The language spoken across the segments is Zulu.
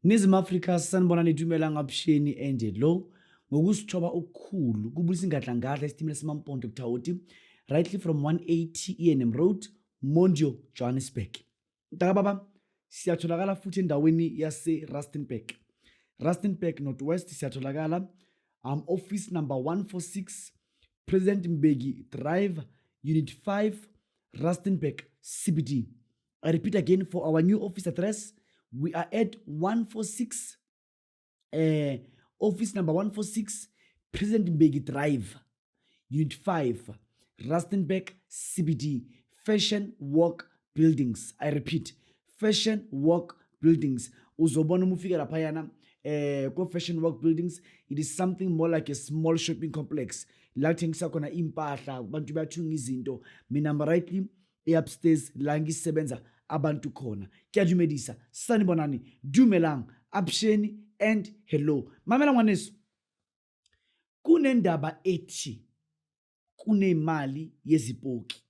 Ningizimu Afrika, sanibonani, dumelang, avuxeni and hello. Ngokusithoba okukhulu kubulisa ingadlangadla isitimela semaMpondo kuThawoti, rightly from 180 ENM Road, Mondio, Johannesburg. Mntaka baba, siyatholakala futhi endaweni yase Rustenburg. Rustenburg Northwest siyatholakala, office number 146 President Mbeki Drive, Unit 5, Rustenburg CBD. I repeat again, for our new office address, we are at 146, office number 146, President Mbeki Drive, Unit 5, Rustenburg CBD, Fashion Walk Buildings. I repeat, Fashion Walk Buildings. Uzobona uma ufika laphayana ko Fashion Walk Buildings, it is something more like a small shopping complex. La kuthengisa khona impahla, abantu bayathunga izinto. Mina I'm rightly e-upstairs la ngisebenza abantu khona. Kuyadumedisa, sanibonani, dumelang, avuxeni and hello. Mamela ngwaneso, kunendaba ethi kunemali yezipoki.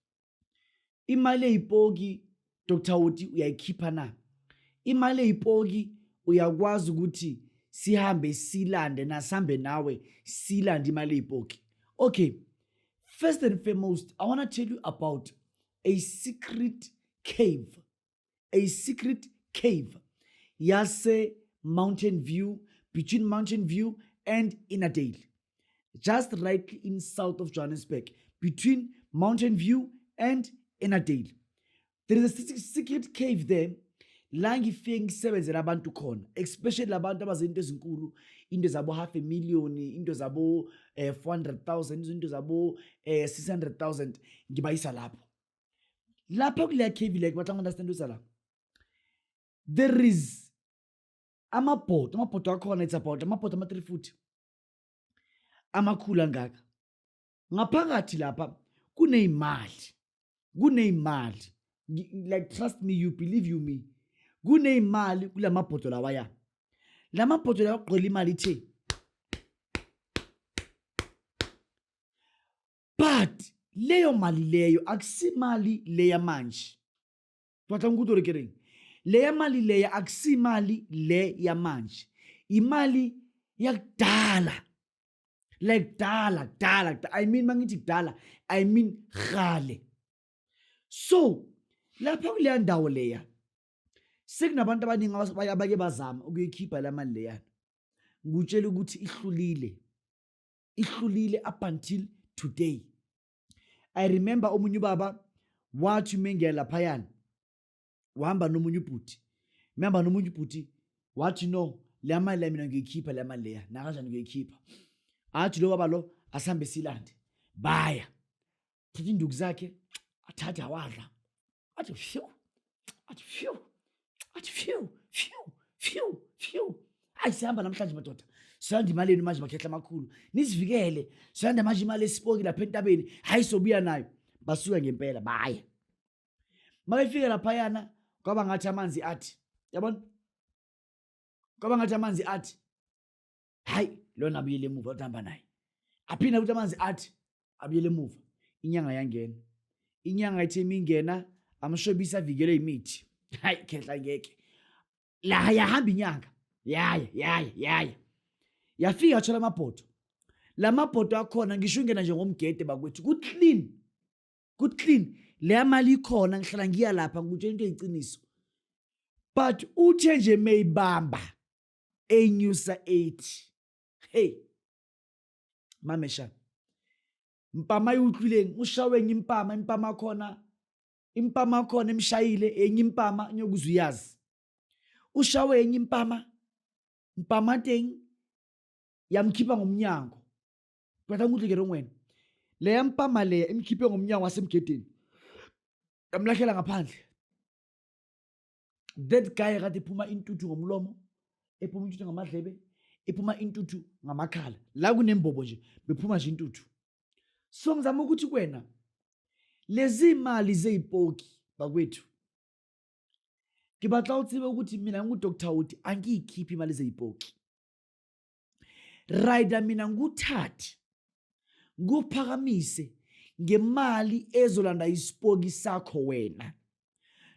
Imali eyipoki, Dr. Woti, uyayikhipha na? Imali eyipoki uyakwazi ukuthi sihambe silande na, sihambe nawe silande imali eyipoki? Okay, first and foremost, I want to tell you about a secret cave, a secret cave yase Mountain View, between Mountain View and Ennerdale, just right in south of Johannesburg, between Mountain View and Ennerdale. There is a secret cave there la ngifike ngisebenzela abantu khona, especially labantu abazinto ezinkulu, into zabo half a million, into zabo 400,000, into zabo 600,000. Ngibayisa lapho, lapho kuleya cave le. Batla understand la, there is amabhodo, amabhodo akhona, it's about amabhodo ama 3 foot, amakhulu angaka. Ngaphakathi lapha kuneyimali, kuneyimali. Like, trust me, you believe you me, kuneyimali kulamabhodo lawaya. Lamabhodo lawa agcwele imali ithe, but leyo mali leyo akusimali leya manje. Batla ngikutlwe ke reng? Leya mali leya akusimali le yamanje, imali yakudala, like dala dala. I mean, mangithi kudala, I mean kgale. So lapha kuleya ndawo leya sekunabantu abaningi abake bazama ukuyikhipha la mali leyana. Ngikutshela ukuthi ihlulile, ihlulile up until today. I remember omunye ubaba wathi mengena laphayana, wahamba nomunye ubhuti, mihamba nomunye ubhuti, wathi, "No, le mali leya mina ngiyoyikhipha, le mali leya nakanjani ngiyoyikhipha." Athi lo baba lo, "Asihambe silande." Baya, thatha induku zakhe, athathe awadla, athi phew, athi phew, athi phew, phew, phew, phew. "Hayi, sihamba namhlanje madoda, siyanda imali yenu manje, makhehla amakhulu, nizivikele, siyanda manje imali esipoki lapha entabeni. Hayi, sobuya nayo." Basuka ngempela baya. Makefika laphayana, kwaba ngathi amanzi athi, yabona, kwaba ngathi amanzi athi, hayi, lona abuyele emuva, uhamba naye. Aphinda ukuthi amanzi athi abuyele emuva. Inyanga yangena, inyanga ithe imingena, amshobisa avikelwe imithi. Hayi khehla, ngeke la. Yahamba inyanga, yaya, yaya, yaya, yafika, yathola amabhodo. La mabhodo akhona, ngisho ungena nje ngomgede bakwethu, ku-clean, ku-clean. Leya mali ikhona. Ngihlala ngiya lapha, ngikutshela into eyiciniso. But uthe nje meyibamba enyusa 80, hey mamesha, mpama utlwileng, ushawe enye impama, impama khona, impama khona emshayile enye impama, nyokuze uyazi ushawe enye impama, mpama teng yamkhipha ngomnyango. Batha ukuthi ke wena, leya mpama leya imkhiphe ngomnyango wasemgedeni, yamlahlela ngaphandle. That guy kade ephuma intuthu ngomlomo, ephuma intuthu ngamadlebe, ephuma intuthu ngamakhala, la kunembobo nje bephuma nje intuthu. So ngizama ukuthi kwena, lezi mali zeyipoki bakwethu, ke batla o tsebe ukuthi mina ngu-Dr Wood, angiyikhiphi imali zeyipoki. Rider mina nguthathe nguphakamise ngemali ezolanda isipoki sakho wena,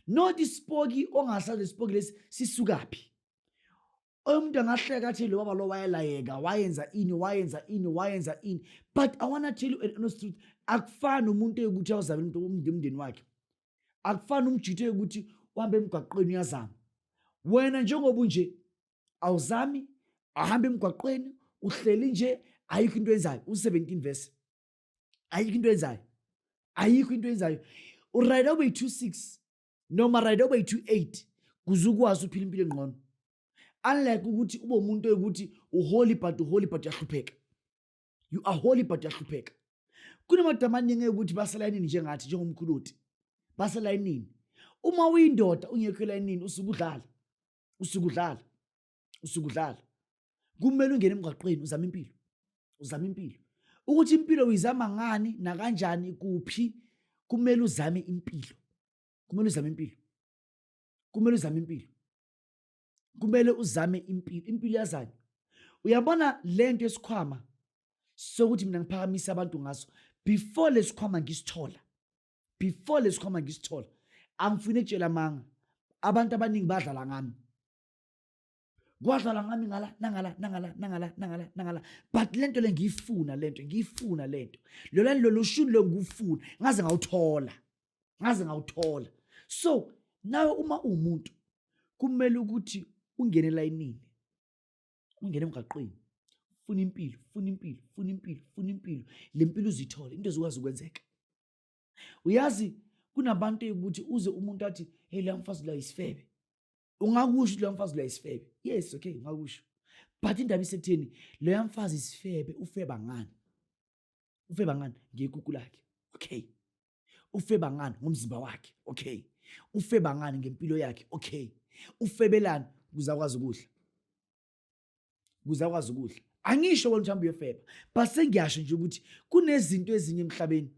not isipoki ongasazi isipoki lesi sisukaphi. Umuntu angahleka athi lo baba lo wayelayeka, wayenza ini, wayenza ini, wayenza ini, but I wanna tell you an honest truth, akufani umuntu eyukuthi awuzamela umuntu umndeni wakhe, akufani umjitho eyukuthi uhambe emgwaqweni uyazama. Wena njengoba unje awuzami, ahambe emgwaqweni, uhleli nje, ayikho into enzayo. U-17 verse, ayikho into enzayo, ayikho into enzayo. Urayida ube yi-26 noma rayida ube yi-28 kuze ukwazi uphila impilo engqono, unlike ukuthi ube umuntu oyikuthi uholy but uholy but uyahlupheka. You are holy but uyahlupheka. Kunamadoda amaningi ukuthi baselayinini njengathi, njengomkhuluti, baselayinini. Uma uyindoda ungekho elayinini, usuke udlala, usuke udlala, usuke udlala. Kumele ungene emgwaqweni uzame impilo, uzame impilo. Ukuthi impilo uyizama ngani, nakanjani, kuphi, kumele uzame impilo, kumele uzame impilo, kumele uzame impilo, kumele uzame impilo. Impilo iyazanywa. Uyabona lento yesikhwama sokuthi mina ngiphakamisa abantu ngaso, before lesikhwama ngisithola, before lesikhwama ngisithola, angifuni ukutshela amanga, abantu abaningi badlala ngami, kwadlala ngami ngala nangala nangala nangala nangala nangala, but lento le ngiyifuna, lento ngiyifuna, lento lona lolu shuni lo ngufuna ngaze ngawuthola, ngaze ngawuthola. So nawe uma uwumuntu kumele ukuthi ungene elayinini, ungene emgaqweni, funa impilo, funa impilo, funa impilo, funa impilo, le mpilo uzithole, into ezikwazi ukwenzeka. Uyazi kunabantu ukuthi uze umuntu athi, "Hey, la mfazi la isifebe." Ungakusho ukuthi loya mfazi loya isifebe, yes, okay, ungakusho, but indaba isekutheni loya mfazi isifebe ufeba ngani? Ufeba ngani? Ngekuku lakhe, okay. Ufeba ngani? Ngomzimba wakhe, okay. Ufeba ngani? Ngempilo yakhe, okay. Ufebelani? Ukuze akwazi ukudla, ukuze akwazi ukudla. Angisho wena ukuthi uyofeba, but sengiyasho nje ukuthi kunezinto ezinye emhlabeni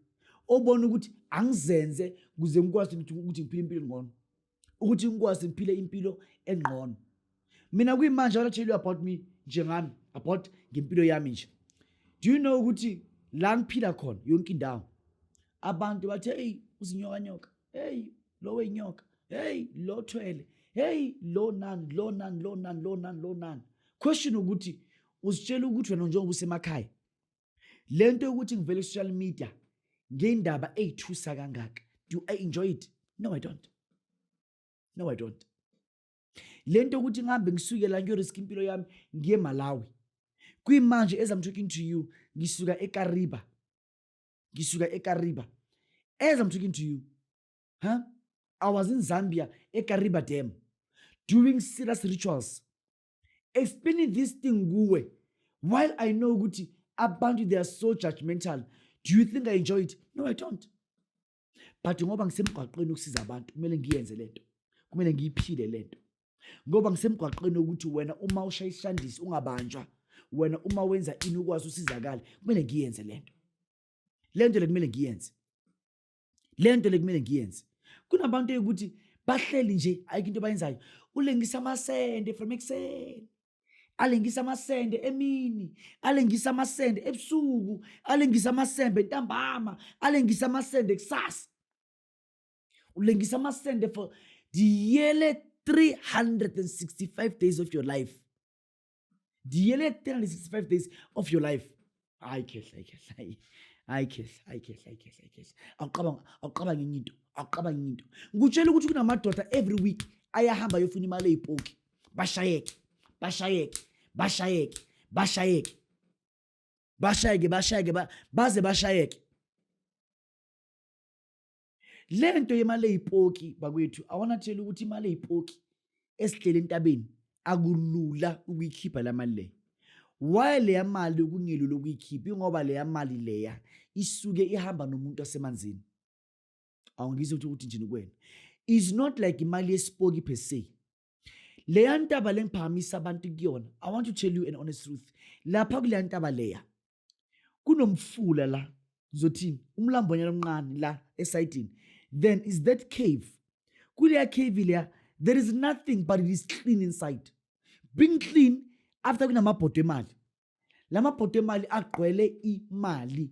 obona ukuthi angizenze kuze ngikwazi ukuthi ngiphile impilo engcono, ukuthi ngikwazi ngiphile impilo engcono. Mina kuyimanje, I want to tell you about me, njengami, about ngempilo yami nje. Do you know ukuthi la ngiphila khona yonke indawo abantu bathi, "Hey, uzinyoka nyoka, hey, lo weyinyoka, hey, lo thwele, hey, lo nani, lo nani, lo nani, lo nani, lo nani." Question ukuthi uzitshela ukuthi wena njengoba usemakhaya, lento yokuthi ngivele social media ngendaba eyithusa kangaka, do I enjoy it? No, I don't. No, I don't. Lento yokuthi ngihambe ngisuke la ngiyorisk impilo yami ngiye Malawi, kuyimanje as I'm talking to you ngisuka eKariba, ngisuka eKariba as I'm talking to you, huh? I was in Zambia, eKariba Dam, doing serious rituals, explaining this thing kuwe while I know ukuthi abantu, they are so judgmental. Do you think I enjoy it? No, I don't. But ngoba ngisemgwaqweni ukusiza abantu, kumele ngiyenze lento, kumele ngiyiphile lento, ngoba ngisemgwaqweni ukuthi wena uma ushaya ishandisi ungabanjwa, wena uma wenza ini ukwazi usizakale, kumele ngiyenze lento, lento le kumele ngiyenze, lento le kumele ngiyenze. Kunabantu ukuthi bahleli nje, ayikho into abayenzayo, ulengisa amasende from ekuseni, alengisa amasende emini, alengisa amasende ebusuku, alengisa amasembe ntambama, alengisa amasende kusasa, ulengisa amasende for the yearly 365 days of your life, the yearly 365 days of your life. Hayi khehla, hayi khehla, hayi, hayi khehla, hayi khehla, hayi khehla, hayi khehla. Awuqabanga, awuqabanga enye into, awuqabanga enye into. Ngikutshela ukuthi kunamadoda every week ayahamba ayofuna imali eyipoki, bashayeke, bashayeke, bashayeke, bashayeke, bashayeke, bashayeke, baze bashayeke. Lento yemali eyipoki bakwethu, I wanna tell you ukuthi imali eyipoki esihlele entabeni akulula ukuyikhipha la mali le. Why leya mali kungelula ukuyikhipha? Ingoba leya mali leya isuke ihamba nomuntu wasemanzini. Awungizwa ukuthi njini kuwena, is not like imali yesipoki per se. Leya ntaba lengiphakamisa abantu kuyona, I want to tell you an honest truth, lapha kuleya ntaba leya kunomfula la, ngizothini, umlambonyana omncane la esayidini, then is that cave. Kuleya cave leya there is nothing, but it is clean inside, being clean after kunamabhodo emali. Lamabhodo emali agqwele imali,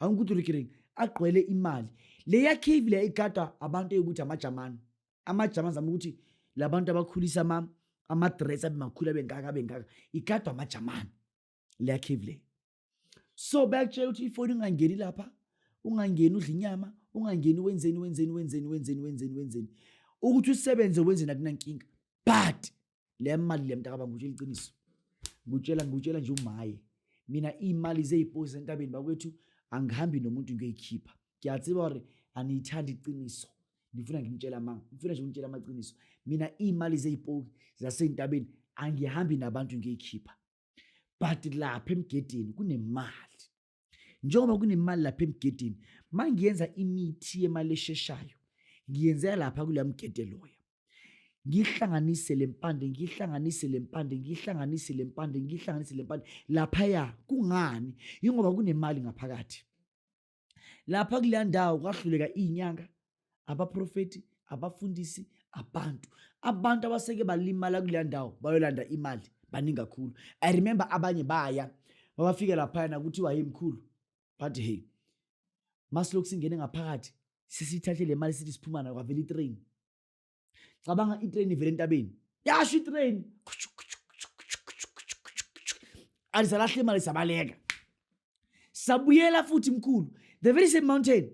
angikuthi rikiring, agqwele imali. Leya cave leya igadwa abantu eyukuthi amajamani, amajamani zama ukuthi labantu abakhulisa ama Ama-dress abe makhulu, abe ngaka, abe ngaka, igadwa amajamani leya cave le. So bayakutshela ukuthi ifoni ungangeni lapha, ungangeni udla inyama, ungangeni wenzeni, wenzeni, wenzeni, wenzeni, wenzeni, wenzeni, ukuthi usebenze wenzeni, akunankinga. But le mali le, mntakaba, ngikutshela iqiniso, ngikutshela nje umaye mina, iy'mali zey'posi entabeni bakwethu, angihambi nomuntu ngiyoyikhipha. Ngiyatsiba gore aniyithandi iqiniso, ngifuna ngimtshela amanga, ngifuna nje ukunitshela amaqiniso. Mina iy'mali zey'poki zasey'ntabeni angihambi nabantu ngiyoyikhipha, but lapha emgedeni kunemali. Njengoba kunemali lapha emgedeni, mangiyenza imithi yemali esheshayo, ngiyenzela lapha kuleya mgede loya, ngihlanganise le mpande, ngihlanganise le mpande, ngihlanganise le mpande, ngihlanganise le mpande laphaya. Kungani? Yingoba kunemali ngaphakathi lapha kuleya ndawo. Kwahluleka iy'nyanga, abaprofethi, abafundisi, abantu abaseke balimala kuleya ndawo bayolanda imali baningi kakhulu. I remember abanye baya, babafika laphayana, kuthiwa, "Hey mkhulu," bathi, "Hey, masilokhu singene ngaphakathi, sisithathe le mali, sithi siphuma nayo, kwavela itrain." Cabanga, itrain ivele entabeni, yasho itrain alisalahle imali, sabaleka, sabuyela futhi mkhulu, the very same mountain,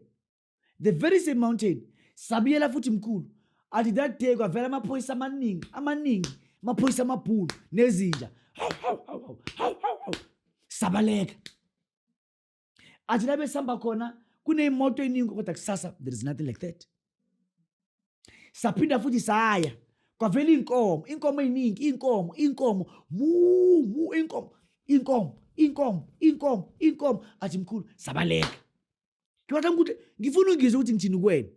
the very same mountain, sabuyela futhi mkhulu. Athi that day kwavela amaphoyisa amaningi, amaningi, amaphoyisa amabhulu nezinja. Hawu, hawu, hawu, hawu, hawu, hawu, sabaleka. Athi la besihamba khona kuney'moto eningi, kodwa kusasa there is nothing like that. Saphinda futhi saya, kwavela iy'nkomo, iy'nkomo ey'ningi, iy'nkomo, iy'nkomo, mu mu, iy'nkomo, iy'nkomo, iy'nkomo, iy'nkomo, iy'nkomo. Athi mkhulu sabaleka. Ngibatha ukuthi ngifuna ungizwe ukuthi ngithini kuwena.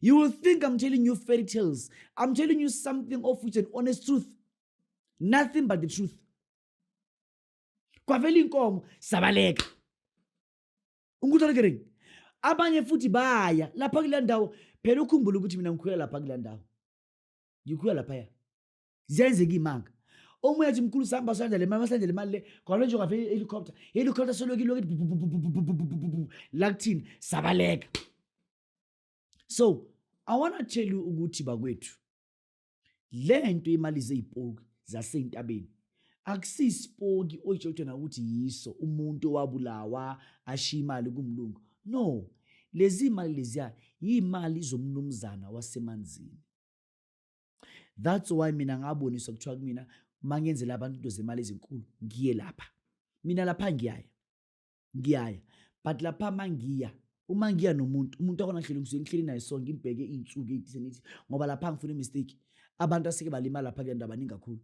You will think I'm telling you fairy tales. I'm telling you something of which an honest truth, nothing but the truth. Kwavela inkomo, sabaleka. Ungikuthola kereng? Abanye futhi baya lapha kule ndawo. Phela ukhumbule ukuthi mina ngikhula lapha kule ndawo, ngikhula laphaya, ziyenzeka imanga. Omunye athi, "Mkhulu, sihamba sihanja le mali, masihanja le mali le, kwalo nje kwavela i-helicopter, helicopter soloku iloku la kuthina, sabaleka." So I want to tell you ukuthi bakwethu, lento imali zeyipoki zaseyintabeni akusisipoki oyitshela ukuthi yiso umuntu owabulawa ashiya imali kumlungu. No, lezi imali leziya yimali zomnumzana wasemanzini. That's why mina ngaboniswa, kuthiwa kumina mangenzela abantu into zemali ezinkulu, ngiye lapha. Mina lapha ngiyaya, ngiyaya, but lapha mangiya, uma ngiya nomuntu, umuntu akhona ngihleli, ngisuke ngihleli naye, so ngimbheke iy'nsuku ey'thise nithi, ngoba lapha ngifuna i-mistake. Abantu aseke balimala lapha kule ndawo baningi kakhulu.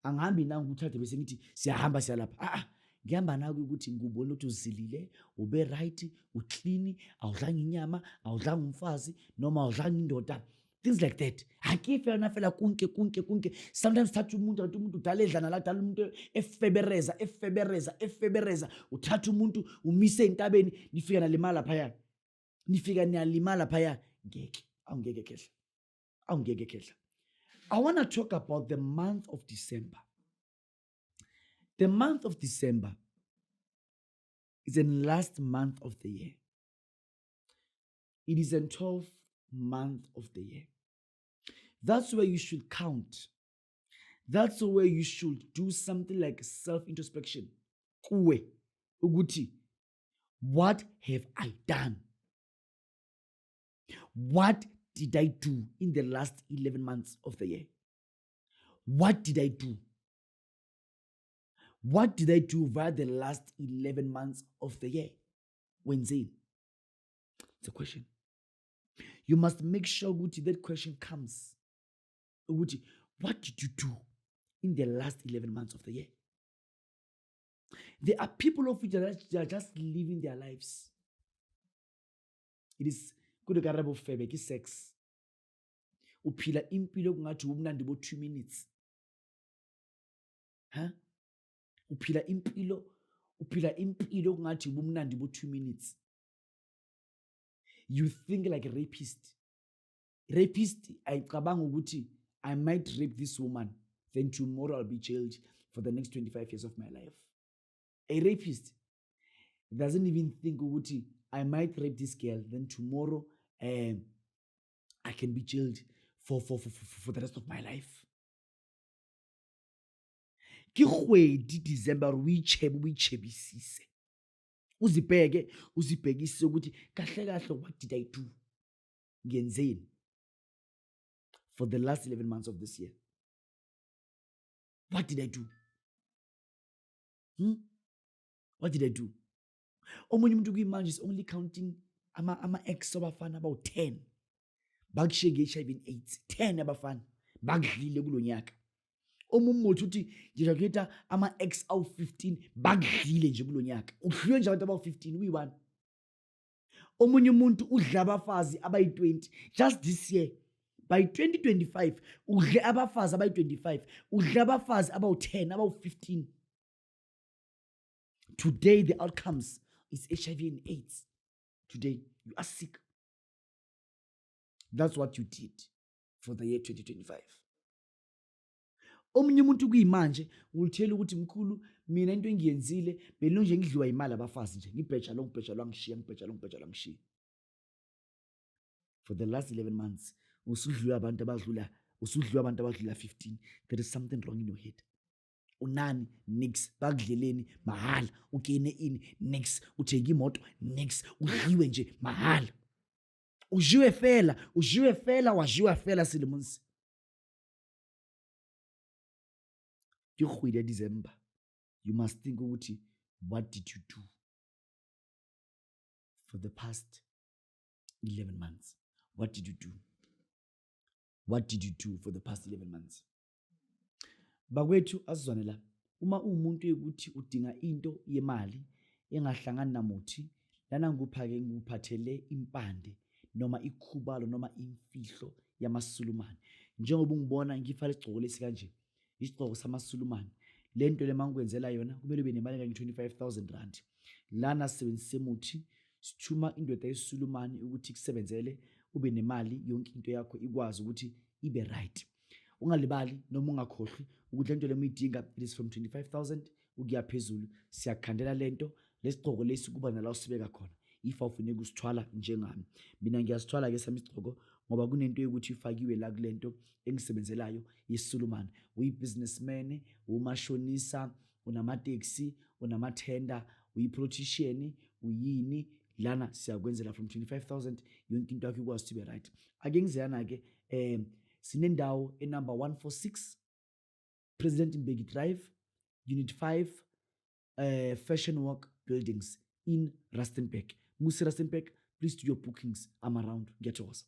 Angihambi nangu ukuthathe bese ngithi siyahamba siyalapha. Ah, ngihamba nako ukuthi ngubone ukuthi uzilile, ube right, uclean, awudlanga inyama, awudlanga umfazi noma awudlanga indoda, things like that. Akife yona fela kunke kunke kunke. Sometimes thatha umuntu, athi umuntu udala edlana la, dala umuntu efebereza, efebereza, efebereza. Uthatha umuntu umise entabeni, nifika nalimala phaya, nifika niyalimala phaya. Ngeke, awungeke khehla, awungeke khehla. I want to talk about the month of December. The month of December is the last month of the year. It is the 12th month of the year. That's where you should count. That's where you should do something like self introspection kuwe ukuthi, what have I done? What did I do in the last 11 months of the year? What did I do? What did I do via the last 11 months of the year? Wenzeni? It's a question. You must make sure ukuthi that question comes ukuthi, what did you do in the last 11 months of the year? There are people of which they are just living their lives. It is kule ka bofebe, ke sex. Uphila impilo kungathi ubumnandi bo 2 minutes. Ha, uphila impilo, uphila impilo kungathi ubumnandi bo 2 minutes. You think like a rapist. Rapist ayicabanga ukuthi, "I might rape this woman, then tomorrow I'll be jailed for the next 25 years of my life." A rapist doesn't even think ukuthi, "I might rape this girl, then tomorrow I can be jailed for the rest of my life." Ke kgwedi December o itjhebe, o itjhebisise, uzibheke, uzibhekisise ukuthi kahle kahle, what did I do, ngiyenzeni for the last 11 months of this year? What did I do? What did I do? Omunye umuntu kuyimanje is only counting ama-ex abafana abawu-10 bakushiye nge-HIV and AIDS. 10 abafana bakudlile kulo nyaka. Omunye umuthi uthi ngicalculate ama-ex awu-15 bakudlile nje kulo nyaka. Udliwe nje abantu abawu-15 uyi-one. Omunye umuntu udla abafazi abayi-20 just this year. By 2025 udle abafazi abayi-25, udle abafazi abawu-10, abawu-15. Today the outcomes is HIV and AIDS. Today you are sick. That's what you did for the year 2025. Omunye umuntu kuyimanje ulithela ukuthi, mkhulu, mina into engiyenzile belo nje ngidliwa imali abafazi nje, ngibheja lo, ngibheja lo, ngishiya, ngibheja lo, ngibheja lo, ngishiya. For the last 11 months usudliwe abantu abadlula, usudliwe abantu abadlula 15. There is something wrong in your head. Unani? Nix. Bakudleleni mahhala? Ugene ini? Nix. Uthenga imoto? Nix. Udliwe nje mahhala, ujiwe fela, ujiwe fela, wajiwa fela selemong se. Ke kgwedi ya December. You must think ukuthi what did you do for the past 11 months? What did you do? What did you do for the past 11 months? Bakwethu, asizwane la. Uma uwumuntu ukuthi udinga into yemali engahlangani namuthi lana, ngupha-ke, ngikuphathele impande noma ikhubalo noma imfihlo yamaSulumane. Njengoba ungibona ngifake isigcoko lesi kanje, isigcoko samaSulumane. Le nto le mangikwenzela yona kumele ube nemali engange-25 000 rand. Lana sisebenzise muthi, sithuma indoda yeSulumane ukuthi ikusebenzele, ube nemali, yonke into yakho ikwazi ukuthi ibe right. Ungalibali noma ungakhohlwi ukuthi le nto le muyidinga, it is from 25 000 ukuya phezulu. Siyakhandela lento lesigqoko lesi kuba nala usibeka khona if awufuneki usithwala njengami. Mina ngiyasithwala-ke sami isigqoko ngoba kunento yokuthi ifakiwe la kulento engisebenzelayo yesiSulumane. Uyi-businessman, umashonisa, unamateksi, unamathenda, uyi-politician, uyini, lana siyakwenzela from 25 000, yonke into yakho ikwazi ukuthi ibe right. Ake ngizeyana-ke, sinendawo enumber 146 President Mbeki Drive, Unit 5, Fashion Walk Buildings in Rustenburg. Musi Rustenburg, please do your bookings. I'm around. Ngiyathokoza.